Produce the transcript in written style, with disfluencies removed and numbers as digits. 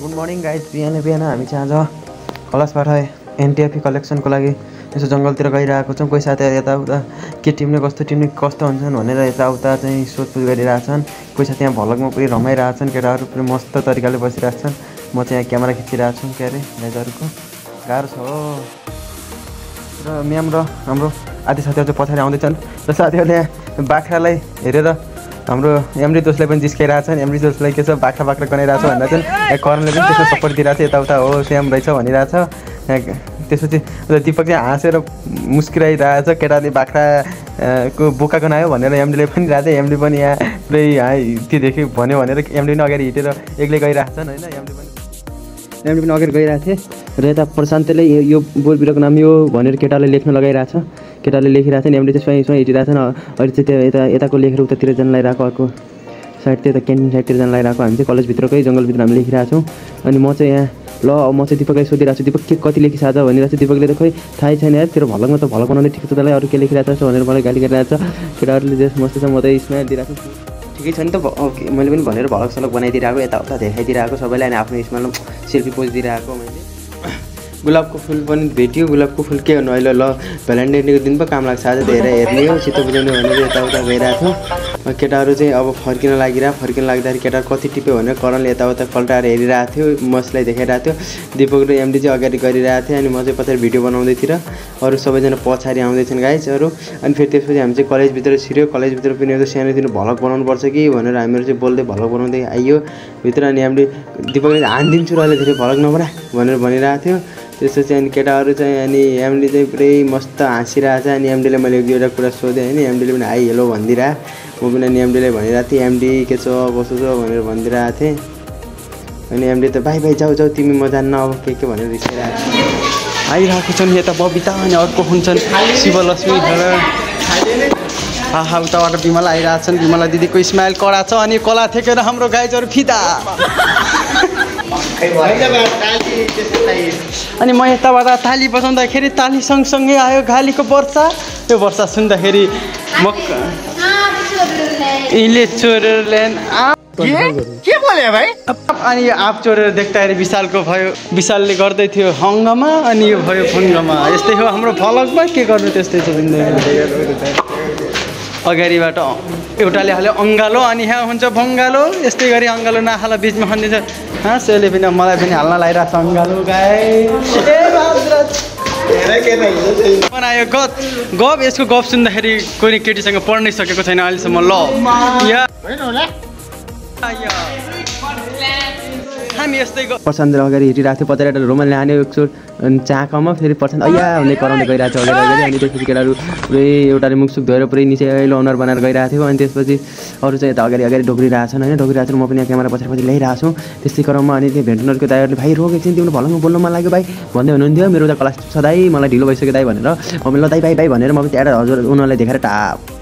Good morning guys. बिहान बिहान हामी चाहिँ आज कलशबाट एनटिएफी कलेक्सनको लागि यसो जङ्गलतिर गइरहेको छौँ। कोही साथीहरू यताउता के टिप्ने कस्तो हुन्छन् भनेर यताउता चाहिँ सोधपुछ गरिरहेछन्। कोही साथी यहाँ भ्लगमा पुरै रमाइरहेछन्। केटाहरू पुरै मस्त तरिकाले बसिरहेछन्। म चाहिँ यहाँ क्यामेरा खिचिरहेको छु। के अरे दाइजहरूको गाह्रो छ हो। र म्याम र हाम्रो आदि साथीहरू चाहिँ पछाडि आउँदैछन्। र साथीहरूले यहाँ बाख्रालाई हेरेर हाम्रो एमडी दोस्टलाई पनि जिस्काइरहेछन्। एमडी दोस्टलाई के छ बाख्रा गनाइरहेछ भनेर चाहिँ करणले पनि त्यसमा सपोर्ट दिइरहेको छ। यताउता हो सेम रहेछ भनिरहेछ। त्यसपछि दिपक चाहिँ हाँसेर मुस्किराइरहेछ। केटाले बाख्राको बोका गनायो भनेर एमडीले पनि रहेछ। एमडी पनि यहाँ पुरै त्यो देख्यो भन्यो भनेर एमडी पनि अगाडि हिँडेर एक्लै गइरहेछन् होइन। एमडी पनि अगाडि गइरहेको थिएँ। र यता प्रशान्तले यो बोल बिरुवाको नाम यो भनेर केटाले लेख्न लगाइरहेछ। केटाले लेखिरहेको छ नि। एमडी चाहिँ स्वयं हिँडिरहेछन्। अहिले चाहिँ त्यो यताको लेखेर उतातिर जान लगाइरहेको। अर्को साइड त्यता क्यान्टिन साइडतिर जान लगाइरहेको। हामी चाहिँ कलेजभित्रकै जङ्गलभित्र हामी लेखिरहेको छौँ। अनि म चाहिँ यहाँ म चाहिँ दिपकलाई सोधिरहेको छु। दिपक के कति लेखिरहेको छ भनिरहेको छ। दिपकले त खोइ थाहै छैन यार, तेरो भ्लगमा त भ्लग बनाउँदै ठिक छ तँलाई, अरू के लेखिरहेको छ भनेर मलाई गाली गरिरहेको छ। केटाहरूले जे मस्त छ, म त स्माइल दिइरहेको छु। ठिकै छ नि त। मैले पनि भनेर भ्लग सलग बनाइदिइरहेको, यताउता देखाइदिइरहेको सबैलाई। अनि आफ्नो स्माइलमा सेल्फी पोज दिइरहेको मैले। गुलाबको फुल पनि भेट्यो। गुलाबको फुल के गर्नु अहिले, ल भ्यालेन्टाइन डेको दिन पो काम लाग्छ। आज त हेर्ने हो चित्त बुझाउने भनेर यताउता गइरहेको थियो। केटाहरू चाहिँ अब फर्किन लाग्दाखेरि केटाहरू कति टिप्यो भनेर करणले यताउता पल्टाएर हेरिरहेको थियो। मसलाई देखाइरहेको थियो। दिपक र एमडी चाहिँ अगाडि गरिरहेको थियो। अनि म चाहिँ पछाडि भिडियो बनाउँदै थिएँ। अरू सबैजना पछाडि आउँदैछन् गाइजहरू। अनि फेरि त्यसपछि हामी चाहिँ कलेजभित्र छिर्यो। कलेजभित्र पनि एउटा सानोतिनो भ्लग बनाउनुपर्छ कि भनेर हामीहरू चाहिँ बोल्दै भ्लग बनाउँदै आइयो भित्र। अनि एमडी दिपकले हानिदिन्छु र अहिले धेरै भ्लग नबना भनेर भनिरहेको थियो। त्यसपछि अनि केटाहरू चाहिँ अनि एमडी चाहिँ पुरै मस्त हाँसिरहेको छ। अनि एमडीले मैले एक दुईवटा कुरा सोधेँ होइन। एमडीले पनि हाई हेलो भनिदिरहेँ। म पनि अनि एमडीले भनिरहेको थिएँ एमडी के छ कसो छ भनेर भनिदिरहेको थिएँ। अनि एमडी त भाइ जाऊ तिमी म जान्न अब के भनेर रिसाइरहेको छ। आइरहेको छन् यता बबिता अनि अर्को हुन्छन् शिवलक्ष्मी। आहा उताबाट बिमला आइरहेछन्। बिमला दिदीको स्माइल कडा छ। अनि कला थेकेर हाम्रो गाइजहरू फिदा। अनि म यताबाट ताली बजाउँदाखेरि ताली सँगसँगै आयो गालीको वर्षा। त्यो वर्षा सुन्दाखेरि म यिनले चोरले के बोले भाइ। अनि यो आप चोरेर देख्दाखेरि विशालको भयो। विशालले गर्दै थियो हङ्गामा अनि यो भयो फङ्गामा। यस्तै हो हाम्रो भ्लगमा, के गर्नु त्यस्तै छ जिन्दगी। अगाडिबाट एउटाले हाल्यो अङ्गालो अनि यहाँ हुन्छ भङ्गालो। यस्तै गरी अङ्गालो नहाल बिचमा खनिदिन्छ। त्यसले पनि मलाई पनि हाल्न लागिरहेको छ अङ्गालो गाई। बनायो गफ। यसको गफ सुन्दाखेरि कोही केटीसँग पढ्नै सकेको छैन अहिलेसम्म। ल हामी यस्तै प्रशान्त अगाडि हिँडिरहेको थियो। पछाडि रोमनले हान्यो एकचोट चाकामा। फेरि प्रशान्त अया हुने कराउँदै गइरहेको थियो अगाडि। अनि त्यसपछि केटाहरू पुरै एउटाले मुखसुख धोएर पुरै निचे अनुहार बनाएर गइरहेको थियो। अनि त्यसपछि अरू चाहिँ यता अगाडि ढोक्रिरहेछन् होइन। ढोक्रिरहेको छ। म पनि यहाँ क्यामेरा पछाडि ल्याइरहेको छु। त्यस्तै क्रममा अनि त्यो भेटनरको दाइहरूले भाइ रोग एकछिन तिम्रो भ्लगमा बोल्न मन लाग्यो भाइ भन्दै हुनुहुन्थ्यो। मेरो त क्लास छ दाइ, मलाई ढिलो भइसक्यो दाइ भनेर। म ल दाइ भाइ भनेर म पनि त्यहाँ हजुर उनीहरूलाई देखाएर टाप